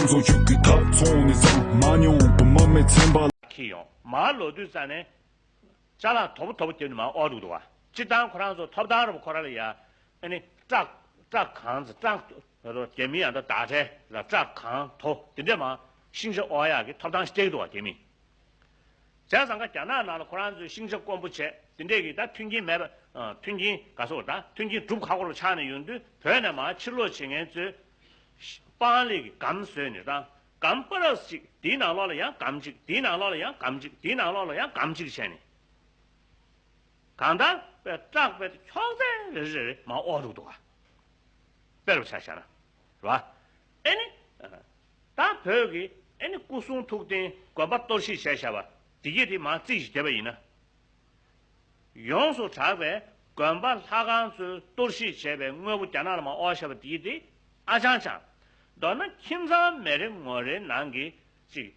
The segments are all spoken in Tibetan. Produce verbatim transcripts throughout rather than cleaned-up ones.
ཚོ་ཆུ་གི་ཐབ་ཚོང་ནས་ཚང་མ་མྱོང་དུ་མ་མེད་ཚན་པ། ཁྱེར་ཡོང་མར་ལོག་དུས་ཙ་ནས་ཅ་ལག་དོ་པོ་དོ་པོ་རྒྱབ་ནས་མར་ཨོ་འདུག་འདུག་བ། སྤྱིར་བཏང་ཁོ་རང་ཚོ་ཐོབ་ཐང་རུ་ཁོ་རང་ལ་ཡ། ཨ་ནི་བཀྲག་བཀྲག་གང་ཚེ་བཀྲག་རྒྱ་མི་ཡང་ད་བདག་ཁྲལ་ལ་བཀྲག་གང་དོ་དེ་འདྲས་མ་ཤིང་ཆ་ཨོ་ཡག་གི་ཐོབ་ཐང་སྤྲད་འདུག་བ་རྒྱ་མི། བྱས་ཙང་ཀ་རྒྱ་ནག་ནང་ལ་ཁོ་རང་ཚོས་ཤིང་ཆ་དཀོན་པོ་བྱས་དེ་འདྲས་ཀྱི་ད་མཐུན་རྐྱེན་མེད་པ། མཐུན་རྐྱེན་ག་སོགས་ད་མཐུན་རྐྱེན་སྒྲུབ་ཁག་པོ་ཆགས་ནས་ཡོང་དུས་བོད་ནས་མར་ཕྱིར་ལོག་བྱེད་མཁན་ཚོས་སྤང་ལེབ་ཀྱི་སྒམ་བཟོས་ནས་དང་། སྒམ་པ་རབ་ཅིག་དེའི་ནང་ལོགས་ལ་ཡང་སྒམ་གཅིག་དེའི་ནང་ལོགས་ལ་ཡང་སྒམ་གཅིག་དེའི་ནང་ལོགས་ལ་ཡང་སྒམ་གཅིག་བྱས་ནས། གང་ལྟར་པའི་བཀྲག་པའི་ཁྱོག་ཚད་རེ་རེ་རེ་མར་ཨོ་འདུག་འདུག་ག་དཔེ་རུ་ཆ་བཞག་ན། རེད་བ། ཨེ་ནི། ད་བོད་ཀྱི་ཨེ་ནི་སྐུ་གསུང་ཐུགས་རྟེན་དགོན་པ་གཏོར་བཤིག་བྱས་བཞག་པ་དེ་གྱད་དེ་མར་རྩིས་ཤིག་བསྡད་པ་ཡིན་ན། ཡོངས་སུ་གྲགས་པའི་དགོན་པ་ལྷ་ཁང་ཚོའི་གཏོར་བཤིག་བྱས་པའི་དངོས་པོ་རྒྱ་ནག་ལ་མར་ཨོ་བཞག་པ་དེ་གྱད་དེ་ཨ་ཅང་ཅང་། མདོར་ན་ཁྱིམ་ཚང་མེད་རེ་ངོ་རེའི་ནང་གི་ཅིག་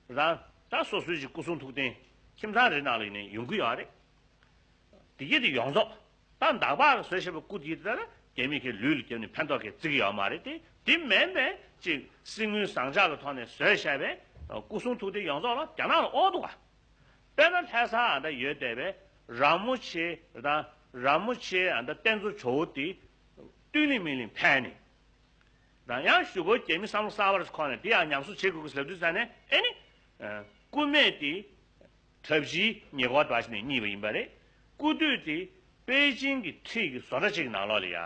རང་ད་སོ་སོའི་ཅིག་སྐུ་གསུང་ཐུགས་རྟེན་ཁྱིམ་ཚང་རེ་ནང་ལ་ཡིན་ནའི་ཡོང་གི་ཡོད་རེད། དེ་གྱད་དེ་ཡོངས་རྫོགས། ད་འདག་པ་ལ་བཟོས་བཞག་པའི་སྐུ་དེ་ལྟར་རྒྱ་མི་གི་ལུས་ལ་བརྒྱབ་ནས་ཕན་ཐོགས་ཀྱི་བརྩི་གི་ཡོད་མ་རེད་དེ། དེ་མིན་པའི་ཅིག་གསེར་དངུལ་ཟངས་ལྕགས་ཀྱི་ཐོག་ནས་བཟོས་བཞག་པའི་སྐུ་གསུང་ཐུགས་རྟེན་ཡོངས་རྫོགས་ལ་རྒྱ་ནག་ལ་ཨོ་འདུག་ག་དཔེར་ན་ལྷ་ས་ཨ་འདྲ་ཡོད་བསྡད་པའི་ར་མོ་ཆེ་དང་ར་མོ་ཆེ་ཨ་འདྲ་རྟེན་གཙོ་ཇོ་བོ་དེ་ཏུས་ལིང་མི་ལིང་ཕན་ནས། དང་ཡང་གཞུག་གུ་རྒྱ་མི་བསམ་བློ་གསར་པ་རེ་ཁོ་ནས་དེ་ཡང་ཉམས་གསོ་བྱེད་དགོས་ཀྱི་ཟེར་དུས་ཙ་ནས་ཨེ་ནི། སྐུ་སྨད་དེ། གྲྭ་བཞིའི་ཉེ་འཁོར་འདྲ་ཞིག་ནས་རྙེད་པ་ཡིན་པ་རེད། སྐུ་དུད་དེ་པེ་ཅིང་གི་འཁྲིས་ཀྱི་བཟོ་གྲྭ་གཅིག་གི་ནང་ལོགས་ལ་ཡ།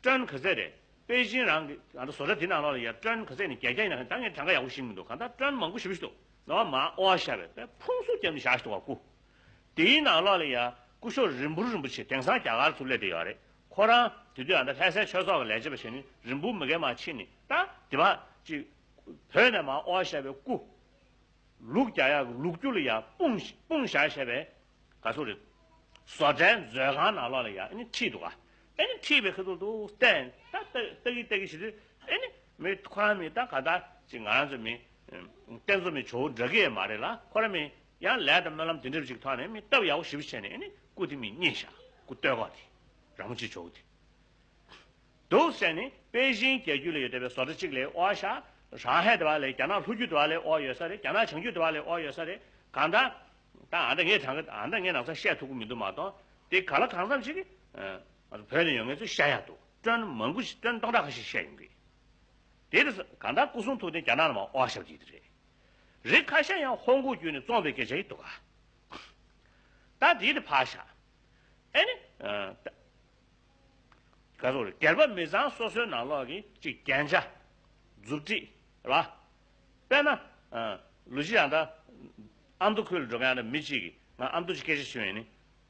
ཀྲོན་ག་ཚད་རེད། པེ་ཅིང་རང་གི་ཨ་ད་བཟོ་གྲྭ་དེ་ནང་ལོགས་ལ་ཡ་ཀྲོན་ག་ཚད་ནས་བརྒྱ་བརྒྱ་ཡིན་ན་ད་ངས་གྲངས་ཀ་ཡག་པོ་ཤེས་ཀྱི་མི་འདུག་གང་ལྟར་ཀྲོན་མང་པོ་ཞེ་པོ་ཞིག་འདུག་ནོར་བ་མར་ཨོ་བ་བཞག་པས་དཔེ་ཕུང་སུ་བརྒྱབ་ནས་བཞག་ཞིག་འདུག་བ་སྐུ། དེའི་ནང་ལོགས་ལ་ཡ་སྐུ་ཞབས་རིན་པོ་རིན་པོ་ཆེ་དེང་སང་རྒྱ་གར་ཚུར་སླེབས་བསྡད་ཡོད་རེད། ཁོ་རང་དེ་དུས་ཨ་ད་ལྷ་སའི་ཆོས་ཚོགས་ཀྱི་ལས་བྱེད་པ་བྱས་ནས་རིན་སྤུངས་མི་སྒེར་མ་ཕྱིན་ནས་ད་དེ་བ་ཅིག་བོད་ནས་མར་ཨོ་བ་བཞག་པའི་སྐུ། ལུག་རྒྱག་ཡག་གི་ལུག་རྒྱུ་ལ་ཡ་སྤུངས་སྤུངས་བཞག་བཞག་པའི་ག་ཚོད་རེད། བཟོ་གྲྭའི་མཛོད་ཁང་ནང་ལོགས་ལ་ཡ་ཨ་ནི་ཁྲིད་འདུག་ག་ཨ་ནི་ཁྲིད་པའི་ཁ་ཐུག་ཏུ་བལྟས་ད་ལྟ་ལྟ་གི་ལྟ་གི་བྱེད་དུས་ཨ་ནི་མི་ཁོ་རང་མི་ད་ག་ད་ཅིག་ང་རང་ཚོ་མི་བསྟན་འཛོམས་མི་ཇོ་བོ་འདྲ་གི་ཡ་མ་རེད་ལ། ཁོ་རང་མི་ཡང་ལས་དང་སྨོན་ལམ་དེ་འདྲ་ཅིག་ཐོག་ནས་མི་སྟབས་ཡག་པོ་ཞེ་པོ་བྱས་ནས་ཨ་ནི་སྐུ་དེ་མི་རྙེད་ཤག་སྐུ་སྟོད་གོག་དེ་ར་མོ་ཆེ་ཇོ་བོ་དེ། འདུག་ཟེར་ནས་པེ་ཅིང་རྒྱལ་རྒྱུད་ལ་ཡོད་བསྡད་པའི་བཟོ་གྲྭ་གཅིག་ལ་ཨོ་བཞག་རང་ཧེ་དེ་བ་ལས་རྒྱ་ནག་ལྷོ་རྒྱུད་དེ་བ་ལས་ཨོ་ཡོད་ས་རེད། རྒྱ་ནག་བྱང་རྒྱུད་དེ་བ་ལས་ཨོ་ཡོད་ས་རེད། གང་ལྟར་ད་ཨ་འདྲ་ངས་གྲངས་ཀ་ཨ་འདྲ་ངས་ནང་ཚང་བཤད་ཐུབ་ཀྱི་མི་འདུག་མ་གཏོགས་དེ་ག་ལ་གང་འཚམ་ཞིག་གིས་ང་ཚོ་བོད་ནས་ཡོང་མཁན་ཚོས་བཤད་ཡག་འདུག་ཀྲོན་མང་པོ་ཞིག་ཀྲོན་སྟོང་ཕྲག་ཁ་ཤས་བཤད་ཡོང་གི། དེ་དུས་གང་ལྟར་སྐུ་གསུང་ཐུགས་རྟེན་རྒྱ་ནག་ལ་མར་ཨོ་བཞག་གི་དེ་རེད། རིགས་ཁ་ཤས་ཡང་ཧོང་ཀོང་བརྒྱུད་ནས་བཙོངས་པའི་སྐད་ཆ་ཡིན་འདུག་ག་ད་དེ་དེ་ཕར་བཞག་ཨེ་ནི། ག་ཚོད་རེད། སྒེར་པ་མི་ཚང་སོ་སོའི་ནང་ལོགས་ཀྱི་ཅིག་རྒྱན་ཆ། མཛུབ་ཁྲིད། རེད་བ། དཔེར་ན། ལུ་ཅི་ཡང་ད། ཨ་མདོ་ཁུལ་ལ་འགྲོ་མཁན་ཡང་ད་མི་གཅིག་གིས་ང་ཨ་མདོ་ཅིག་སྐད་ཆ་ཞུས་ཡིན་ནི།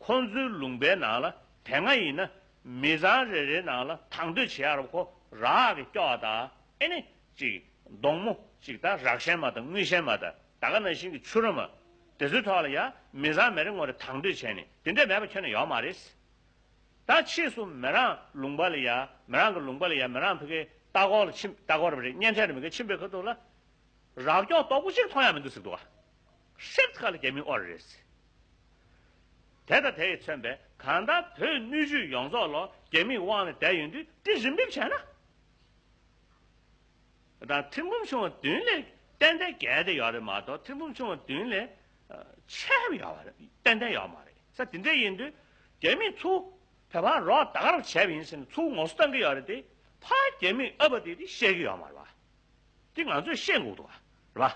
ཁོང་ཚོའི་ལུང་པའི་ནང་ལ་དེ་སྔ་ཡིན་ན་མི་ཚང་རེ་རེའི་ནང་ལ་དང་དོད་བྱེད་ཡག་ར་ཁོ་རག་གི་སྐྱོགས་དང་ཨེ་ནི་ཅིག་མདོང་མོ་ཅིག་ད་རག་ཤན་མ་དང་དངུལ་ཤན་མ་དང་ད་ག་ནང་བཞིན་གྱི་ཆུ་ར་མ། དེ་ཚོའི་ཐོག་ལ་ཡ་མི་ཚང་མེད་རེ་ངོ་རེ་དང་དོད་བྱས་ནས་དེ་འདྲས་མེད་པ་ཁྱོན་ནས་ཡོད་མ་རེད། ད་ཕྱིས་སུ་མི་རང་ལུང་པ་ལ་ཡ་མི་རང་གི་ལུང་པ་ལ་ཡ་མི་རང་ཕ་གིའི་ལྟ་སྐོར་ལ་ཕྱིན་ལྟ་སྐོར་རེད་མི་གཉན་ཐད་རེད་མི་གི་ཕྱིན་པའི་ཁ་ཐུག་ལ་རག་སྐྱོགས་དོག་པོ་གཅིག་མཐོང་ཡ་མི་འདུག་ཟེར་འདུག་ག་ཧྲིབ་ཁ་ལ་རྒྱ་མི་ཨོ་རེད། དེ་དང་དེ་ཡིས་མཚོན་པའི་གང་ལྟར་བོད་སྣོད་བཅུད་ཡོངས་རྫོགས་ལོ་རྒྱ་མིའི་དབང་ལ་བསྡད་ཡོང་དུས་དེ་རིམ་འབེབས་བྱས་ན། དང་ཐེར་འབུམ་ཆུང་བ་བདུན་ལས་ཏན་ཏན་བརྒལ་ཏེ་ཡོད་རེད་མ་གཏོགས་ཐེར་འབུམ་ཆུང་བ་བདུན་ལས་ཆེ་བ་ཡོད་པ་རེད། ཏན་ཏན་ཡོད་མ་རེད། ས་དེ་འདྲ་ཡིན་དུས་རྒྱ་མིས་ཚུར་བོད་པར་རོགས་ད་ག་རང་བྱས་པ་ཡིན་ཟེར་ནས་ཚུར་ངོ་སོ་བཏང་གི་ཡོད་རེད་དེ་ཕར་རྒྱ་མིས་ཨ་ཕ་དེ་དེ་བཤད་ཀྱི་ཡོད་མ་རེད་བ། དེ་ང་ཚོས་ཤེས་དགོས་འདུག་བ། རེད་བ།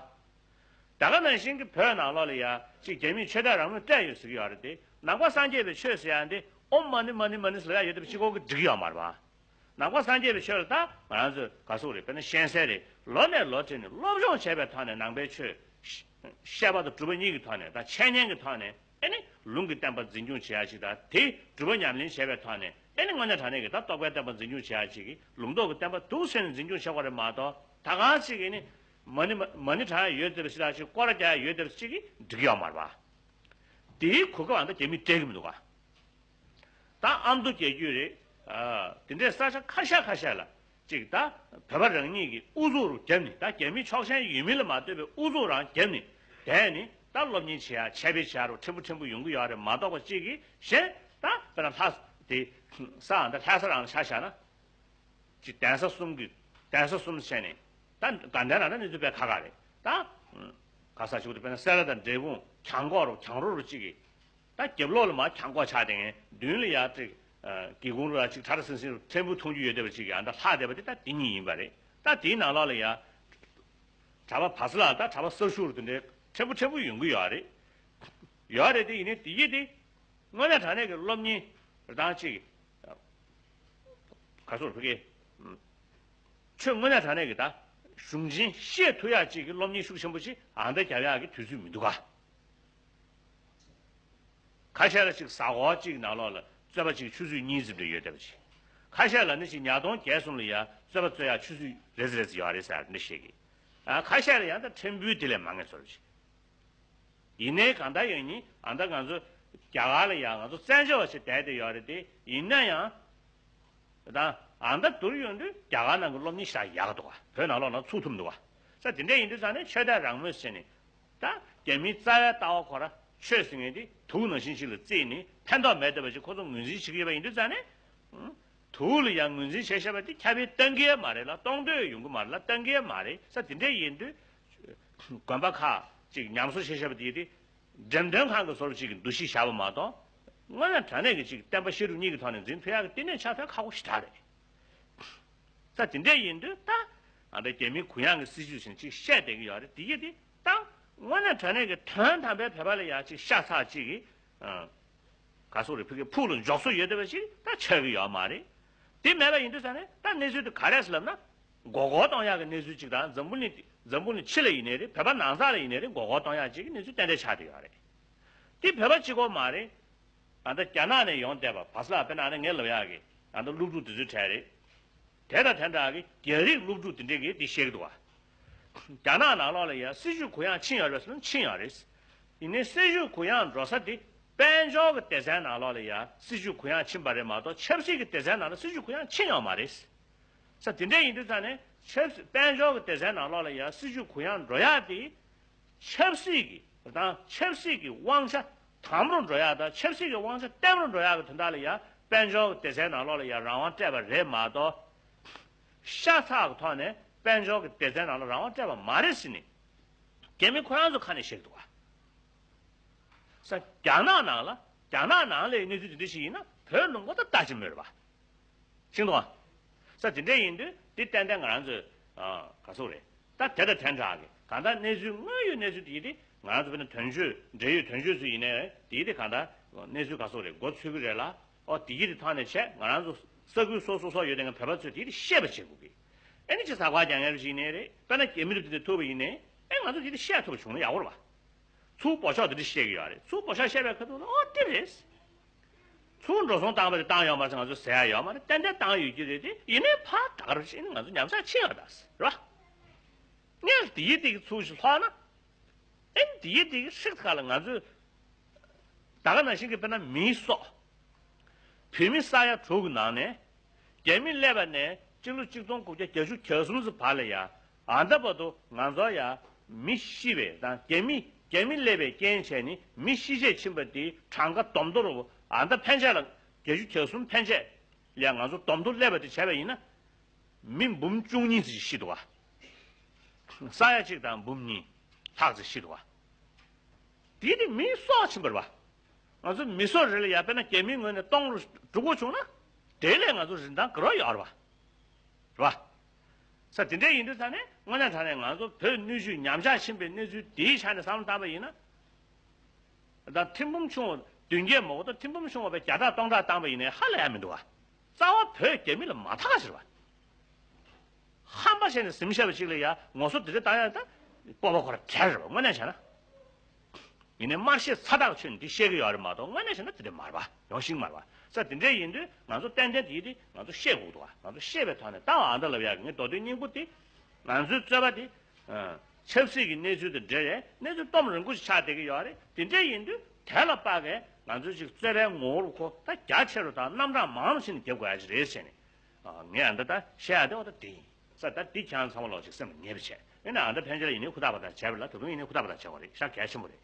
ད་ག་ནང་བཞིན་གྱི་བོད་ནང་ལོགས་ལ་ཡ་གཅིག་རྒྱ་མིས་ཆོས་དད་རང་མོས་སྤྲད་ཡོད་ཟེར་གྱི་ཡོད་རེད་དེ་ནང་པ་སངས་རྒྱས་པའི་ཆོས་ཟེར་ཡ་འདི་ཨོཾ་མ་ཎི་མ་ཎི་མ་ཎི་ཟེར་ཡ་ཡོད་དེ་གཅིག་པོ་གིས་འགྲིག་གི་ཡོད་མ་རེད་བ། ནང་པ་སངས་རྒྱས་པའི་ཆོས་ལ་ད་ང་རང་ཚོས་ག་ཟེར་དགོས་རེད། དཔེར་ན་གཤེན་གསལ་རེད། ལོ་ནས་ལོ་བྱས་ནས་སློབ་སྦྱོང་བྱས་པའི་ཐོག་ནས་ནང་པའི་ཆོས། བཤད་པ་དང་སྒྲུབ་པ་གཉིས་ཀྱི་ཐོག་ནས་དང་འཆད་ཉན་གྱི་ཐོག་ནས་ཨེ་ནི་ལུང་གི་བསྟན་པ་འཛིན་སྐྱོང་བྱེད་ཡ་ཅིག་དང་དེ་སྒྲུབ་པ་ཉམས་ལེན་བྱས་པའི་ཐོག་ནས་ཨེ་ནི་དངོས་གནས་དྲང་གནས་ཀྱི་ད་རྟོགས་པའི་བསྟན་པ་འཛིན་སྐྱོང་བྱེད་ཡ་ཅིག་གི་ལུང་རྟོགས་ཀྱི་བསྟན་པ་འདུག་ཟེར་ནས་འཛིན་སྐྱོང་བྱེད་དགོས་རེད་མ་གཏོགས་ད་གང་ཅིག་གིས་ནི་མ་ཎི་མ་ཎི་བགྲང་ཡ་ཡོད་བསྡད་པ་ཞིག་དང་ཅིག་སྐོར་ར་རྒྱག་ཡ་ཡོད་བསྡད་པ་ཅིག་གིས་འགྲིག་གི་ཡོད་མ་རེད་བ། དེའི་གོ་སྐབས་ཨ་ད་རྒྱ་མིས་སྤྲད་ཀྱི་མི་འདུག་ག་ད་ཨ་མདོ་རྒྱལ་རྒྱུད་རེད། ཨ། དེ་འདྲའི་ས་ཆ་ཁ་ཤས་ཁ་ཤས་ལ་ཅིག་ད་བོད་པ་རང་ཉིད་ཀྱི་ཨུ་ཚུགས་རུ་བརྒྱབ་ནས་ད་རྒྱ་མི་ཕྱོགས་ཞེན་ཡོད་མིན་ལ་མ་ལྟོས་པའི་ཨུ་ཚུགས་རང་བརྒྱབ་ནས་བསྡད་ནས་ད་སློབ་གཉེར་བྱེད་ཡ་འཆད་སྤེལ་བྱེད་ཡ་རུ་ཕྲན་བུ་ཕྲན་བུ་ཡོང་གི་ཡོད་རེད་མ་གཏོགས་པ་གཅིག་གིས་གཞན་ད་དཔེར་ན་ལྷ་དེ་ས་ཨ་ད་ལྷ་ས་རང་ཆ་བཞག་ན་ཅིག་གདན་ས་གསུམ་གྱི་གདན་ས་གསུམ་བྱས་ནས་ ད་དགའ་ལྡན་ལ་ད་གནས་ཚུལ་དཔེ་ཁག་ཁག་རེད། ད་ག་ས་ཞིག་ཏུ་དཔེར་ན་སེ་ར་དང་འབྲས་སྤུངས་གྱང་གོག་རུ་གྱང་རོ་རུ་གཅིག་གིས། ད་རྒྱབ་ལོགས་ལ་མར་གྱང་གོག་ཆགས་ཏེ་ངས་མདུན་ལ་ཡར་ཅིག་སྒེའུ་ཁུང་རུ་ལ་ཅིག་ཁྲ་ཁྲ་སིང་སིང་རུ་ཕྲན་བུ་མཐོང་རྒྱུ་ཡོད་བསྡད་པ་ཅིག་གིས་ཨ་ད་ལྷག་བསྡད་པ་དེ་ད་དེ་གཉིས་ཡིན་པ་རེད། ད་དེའི་ནང་ལོགས་ལ་ཡ། གྲྭ་པ་བ་སི་ལ་ད་གྲྭ་པ་གསར་ཞུགས་རུ་དེ་འདྲའི་ཕྲན་བུ་ཕྲན་བུ་ཡོང་གི་ཡོད་རེད། ཡོད་རེད་དེ་ཡིན་ནའི་དེ་ཡིན་དེ། དངོས་གནས་དྲང་གནས་ཀྱི་སློབ་གཉེར་རང་ཅིག་ག་སོགས་ཕ་གི། ཆོས་དངོས་གནས་དྲང་གནས་ཀྱི་ད་གཞུང་ཆེན་ཤེས་ཐུབ་ཡག་ཅིག་གི་སློབ་གཉེར་ཤུགས་ཆེན་པོ་ཞིག་ཨ་མདའ་རྒྱབ་ཡག་གི་དུས་ཚོད་མི་འདུག་ག་ཁ་ཤས་ལ་ཅིག་ཟ་ཧོར་ཅིག་ནང་ལོགས་ལ་རྩོད་པ་ཅིག་ཆུ་ཚོད་གཉིས་ཙམ་རེ་ཡོད་བསྡད་པ་ཅིག་ཁ་ཤས་ལ་ནི་ཅིག་ཉ་སྟོང་བརྒྱད་གསུམ་ལ་ཡ་རྩོད་པ་རྩོད་ཡག་ཆུ་ཚོད་རེ་ཙམ་རེ་ཙམ་ཡོད་རེད་ཟེར་ནི་བཤད་གི་ཨ་ཁ་ཤས་ལ་ཡང་ད་ཕྲན་བུའི་དེ་ལས་མང་ངེས་ཚོར་ཅིག་ཡིན་ནའི་གང་ལྟར་ཡོད་ཉིན་ཨ་ད་ང་ཚོ་རྒྱ་གར་ལ་ཡང་ང་ཚོ་བཙན་བྱོལ་བ་ཞིག་བསྡད་བསྡད་ཡོད་རེད་དེ་ཡིན་ན་ཡང་། ད་ཨ་ད་དུར་ཡོང་དུས་རྒྱ་གར་ནང་གི་སློབ་གཉེར་ཞེ་དྲག་ཡག་གི་འདུག་ག་བོད་ནང་ལོགས་ནང་ཚུགས་ཐུབ་འདུག་ག་ས་དེ་འདྲ་ཡིན་དུས་ཙང་ནས་ཆོས་དད་རང་མོས་བྱས་ནས་ད་རྒྱ་མིའི་རྩ་བའི་ལྟ་བ་ཁོ་ར་ཆོས་ཟེར་མཁན་དེ་དུག་ནང་བཞིན་ཞིག་ལ་བརྩིས་ནས་ཕན་ཐོགས་མེད་བསྡད་པ་ཞིག་ཁོ་ཚོ་ངོས་འཛིན་བྱེད་ཀྱི་ཡོད་པ་ཡིན་དུས་ཙང་ནས། དུག་ལ་ཡང་ངོས་འཛིན་བྱས་བཞག་པ་དེ་ཁྱབ་སྤེལ་གཏང་གི་ཡོད་མ་རེད་ལ་གཏོང་འདོད་ཡོང་གི་མ་རེད་ལ་གཏང་གི་ཡོད་མ་རེད་ས་དེ་འདྲ་ཡིན་དུས། དགོན་པ་ཁག་ཅིག་ཉམས་གསོ་བྱས་བཞག་པ་དེ་དེ། འགྲེམས་སྟོན་ཁང་གི་བཟོ་འདྲ་ཅིག་གི་འདུ་ཤེས་བཞག་པ་མ་གཏོགས། དངོས་གནས་དྲང་གནས་ཀྱི་ཅིག་བསྟན་པ་བཤད་སྒྲུབ་གཉིས་ཀྱི་ཐོག་ནས་འཛིན་ཐུབ་ཡག་གི་བསྟི་གནས་ཆགས་ཐུབ་ཁག་པོ་ཞེ་དྲག་རེད། ས་དེ་འདྲ་ཡིན་དུས་ད། ང་ཚོ་རྒྱ་མིའི་གུ་ཡངས་ཀྱི་སྲིད་བྱུས་ཟིན་ཅིག་བཤད་བསྡད་ཀྱི་ཡོད་རེད་དེ་ཡིན་དེ་ད། དངོས་གནས་དྲང་གནས་ཀྱི་དོན་དམ་པའི་བོད་པ་ལ་ཡག་ཅིག་ཤ་ཚ་ཅིག་གི་ག་སོག་རེ་ཕུག་གི་ཕུག་ལ་འཇོག་སྲོལ་ཡོད་བསྡད་པ་ཞིག་ད་ཆགས་ཀྱི་ཡོད་མ་རེད། དེ་མེད་པ་ཡིན་དུས་ས་ནས་ད་གནས་ཚུལ་དེ་ག་རེ་ཟེར་ལབ་ན། མགོ་སྐོར་གཏོང་ཡག་གི་གནས་ཚུལ་ཅིག་དང་འཛམ་བུ་གླིང་འཛམ་བུ་གླིང་ཕྱི་ལ་ཡིན་ནའི་རེད་བོད་པ་ནང་ས་ལ་ཡིན་ནའི་རེད་མགོ་སྐོར་གཏོང་ཡག་ཅིག་གི་གནས་ཚུལ་ཏན་ཏན་ཆགས་བསྡད་ཡོད་རེད། དེ་བོད་པ་གཅིག་པོ་མ་རེད། ད་ལྟ་རྒྱ་ནག་ནས་ཡོང་བསྡད་པ་བ་སི་ལ་དཔེར་ན་ཨ་ནི་ངས་ལབ་ཡག་གི་ད་ལྟ་སློབ་ཕྲུག་དེ་ཚོའི་གྲས་རེད། དེ་དང་དེ་འདྲ་གི་རྒྱ་རིགས་སློབ་ཕྲུག་དེ་འདྲས་ཀྱིས་འདི་བཤད་ཀྱི་འདུག་བ། རྒྱ་ནག་ནང་ལོགས་ལ་ཡ་སྲིད་བྱུས་གུ་ཡངས་ཕྱིན་ཡོད་རེད་ཟེར་ན་ཕྱིན་ཡོད་རེད། ཡིན་ནའི་སྲིད་བྱུས་གུ་ཡངས་འགྲོ་ས་དེ་དཔལ་འབྱོར་གྱི་སྡེ་ཚན་ནང་ལོགས་ལ་ཡ་སྲིད་བྱུས་གུ་ཡངས་ཕྱིན་པ་རེད་མ་གཏོགས་ཆབ་སྲིད་ཀྱི་སྡེ་ཚན་ནང་ལ་སྲིད་བྱུས་གུ་ཡངས་ཕྱིན་ཡོད་མ་རེད། ས་དེ་འདྲ་ཡིན་དུས་ཙང་ནས་ཆབ་སྲིད་དཔལ་འབྱོར་གྱི་སྡེ་ཚན་ནང་ལོགས་ལ་ཡ་སྲིད་བྱུས་གུ་ཡངས་འགྲོ་ཡག་དེ། ཆབ་སྲིད་ཀྱི་དང་ཆབ་སྲིད་ཀྱི་དབང་ཆ་དམ་རུ་འགྲོ་ཡག་དང་ཆབ་སྲིད་ཀྱི་དབང་ཆ་བརྟན་རུ་འགྲོ་ཡག་གི་དོན་དག་ལ་ཡང་དཔལ་འབྱོར་གྱི་སྡེ་ཚན་ནང་ལོགས་ལ་ཡང་རང་དབང་སྤྲད་པ་རེད་མ་གཏོགས། ཤ་ཚ་གི་ཐོག་ནས་དཔལ་འབྱོར་གྱི་སྡེ་ཚན་ནང་ལ་རང་དབང་སྤྲད་པ་མ་རེད་ཟེར་ནས། རྒྱ་མི་ཁོ་རང་ཚོ་ཁ་ནས་བཤད་ཀྱི་འདུག་བ། ས་རྒྱ་ནག་ནང་ལ་རྒྱ་ནག་ནང་ལ་གནས་ཚུལ་དེ་འདྲ་ཞིག་ཡིན་ན་བོད་ལུང་པ་ད་ལྟ་ཅི་མོད་རེད་བ། ཤིང་ཏོག་ས་དེ་འདྲ་ཡིན་དུས་དེ་ཏན་ཏན་ང་རང་ཚོས་ག་ཚོད་རེད། ད་དེ་དང་དེ་འདྲ་གི་གང་ལྟར་གནས་ཚུལ་དངོས་ཡོད་གནས་ཚུལ་དེ་ཡིན་དེ་ང་རང་ཚོ་བོད་ནས་དོན་གཅོད་འབྲེལ་ཡོད་དོན་གཅོད་ཚོ་ཡིན་ནའི་དེ་ཡིན་དེ་གང་ལྟར་གནས་ཚུལ་ག་ཚོད་རེད་མགོ་ཚོད་ཀྱི་རེད་ལ། ཨོ་དེ་ཡིན་དེ་ཐོག་ནས་བྱས་ང་རང་ཚོ་ས་ཁུལ་སོ་སོ་སོ་ཡོད་དེ་ང་བོད་པ་ཚོས་དེ་ཡིན་དེ་ཤེས་པ་བྱེད་དགོས་ཀི། ཨེ་ནི་ཅི་ཟ་ཁ་རྒྱག་མཁན་ཞིག་ཡིན་ནའི་རེད་དཔེར་ན་རྒྱ་མི་རུ་དེ་འདྲ་ཐུག་པ་ཡིན་ནའི་ཨེ་ང་ཚོ་དེ་ཡིན་དེ་ཤེས་ཐུབ་པ་བྱུང་ན་ཡག་པོ་རེད་བ། ཚུར་འབོ་ཤོག་དེ་འདྲ་བཤད་ཀྱི་ཡོད་རེད། ཚུར་འབོ་ཤོག་བཤད་པའི་ཁ་ཐུག་ལ་ཨོ་དེ་རེད། ཚུར་འགྲོ་སོང་བཏང་པ་དེ་བཏང་ཡོད་མ་རེད་ང་ཚོ་ཟེར་ཡ་ཡོད་མ་རེད་ཏན་ཏན་བཏང་ཡོད་ཀྱི་རེད་དེ་ཡིན་ནའི་ཕར་ད་ག་རེ་བྱས་ནས་ང་ཚོ་ཉམས་ཆག་ཕྱིན་ཡོད་ད་ཟེར་རེད་བ། ངས་དེ་ཡི་དེ་གི་ཚུར་ཞིག་ལྷོག་ན། ཨེ་དེ་ཡི་དེ་གི་ཧྲིག་ཁ་ལ་ང་ཚོས་ད་ག་ནང་བཞིན་གྱི་དཔེར་ན་མིའི་སྲོག་བོད་མི་ས་ཡ་དྲུག་གི་ནང་ནས། རྒྱ་མི་སླེབས་པ་ནས་སྤྱི་ལོ་གཅིག་སྟོང་དགུ་བརྒྱ་བརྒྱད་ཅུ་གྱ་གསུམ་ཙམ་བར་ལ་ཡ། ཨ་མདའ་བར་དུ་ང་ཚོ་ཡ། མི་ཤི་བའི་དང་རྒྱ་མི་རྒྱ་མི་སླེབས་པའི་རྐྱེན་བྱས་ནས་མི་ཤི་རྗེས་ཕྱིན་པ་དེ་གྲངས་ཀ་བསྡོམས་ཐོག་རུ་ཨ་མདའ་ཕན་ཆད་ལ་བརྒྱད་ཅུ་གྱ་གསུམ་ཕན་ཆད་ལ་ང་ཚོ་བསྡོམས་ཐོག་སླེབས་པ་དེ་བྱས་པ་ཡིན་ན། མི་འབུམ་བཅུ་གཉིས་ཙམ་ཤི་འདུག་བ། ས་ཡ་གཅིག་དང་འབུམ་གཉིས་ལྷག་ཙམ་ཤི་འདུག་བ། དེ་ནི་མིའི་སྲོག་ཕྱིན་པ་རེད་བ། ང་ཚོ་མི་སྲོག་རེ་ལ་ཡ་དཔེར་ན་རྒྱ་མིའི་ངོས་ནས་སྟོང་རུ་འགྲོ་དགོས་བྱུང་ན། དེ་ལས་ང་ཚོ་རིན་ཐང་ག་རེ་ཡོད་རེད་བ། རེད་བ། ས་དེ་འདྲ་ཡིན་དུས་ས་ནས་དངོས་གནས་དྲང་གནས་ང་ཚོ་བོད་སྣོད་བཅུད་ཉམས་ཆག་ཕྱིན་པའི་གནས་ཚུལ་དེའི་ཆ་ནས་བསམ་བློ་བཏང་པ་ཡིན་ན། ད་ཐེར་འབུམ་ཆུང་བ་བདུན་བརྒྱ་མ་གཏོགས་ཐེར་འབུམ་ཆུང་བ་བས་བརྒྱ་ཕྲག་སྟོང་ཕྲག་བཏང་པ་ཡིན་ནའི་ཧ་ལས་ཡ་མི་འདུག་བ། རྩ་བ་བོད་རྒྱ་མི་ལ་མ་ཐག་ཟེར་བ། ཧམ་པ་བྱས་ནས་ཟིམ་བཤད་པ་ཅིག་ལ་ཡ་ངོ་སོ་དེ་འདྲ་བཏང་ཡ་ད་སྤོབས་པ་ཁོ་ར་བྲལ་རེད་བ་དངོས་གནས་བྱས་ན། ཡིན་ནའི་དམར་ཤད་ཚ་ཐག་ཆོད་ནས་འདི་བཤད་ཀྱི་ཡོད་རེད་མ་གཏོགས་དངོས་གནས་བྱས་ན་དེ་འདྲ་མ་རེད་བ་ཡོང་ཤིང་མ་རེད་བ། ས་དེ་འདྲ་ཡིན་དུས་ང་ཚོ་ཏན་ཏན་དེ་དེ་ང་ཚོ་བཤད་དགོས་འདུག་བ་ང་ཚོ་བཤད་པའི་ཐོག་ནས་ད་བ་ཨ་མདའ་ལབ་ཡ་གི་ངའི་མདོ་དོན་སྙིང་པོ་དེ་ང་ཚོའི་རྩོད་པ་དེ། ཆབ་སྲིད་ཀྱི་གནས་ཚུལ་དང་འབྲེལ་བའི་གནས་ཚུལ་སྟོབས་རིང་པོ་ཞིག་ཆགས་བསྡད་ཀྱི་ཡོད་རེད། དེ་འདྲ་ཡིན་དུས་དེ་ལ་དཔག་གས་ང་ཚོས་ཅིག་རྩོད་པའི་ངོ་བོ་ཁོ་ད་རྒྱ་ཆེ་རུ་དང་རྣམ་གྲངས་མང་རུ་ཕྱིན་ནས་རྒྱབ་དགོས་ཡ་ཅིག་རེད་ཟེར་ནས། ངས་ཨ་མདའ་ད་བཤད་ཡ་དེ་འོ་ད་དེ་ཡིན་ས་ད་འདི་ཁྱེད་རང་ཚང་མ་ལོག་ཅིག་སེམས་ལ་ངེས་པ་བྱས་ཨེ་ན་ཨ་མདའ་ཕན་ཆད་ལ་ཡིན་ནའི་ཧུར་ཐག་པ་ད་བྱས་པ་ལ་ད་དུང་ཡིན་ནའི་ཧུར་ཐག་པ་ད་བྱས་པ་རེད་ཤག་གལ་ཆེན་པོ་རེད།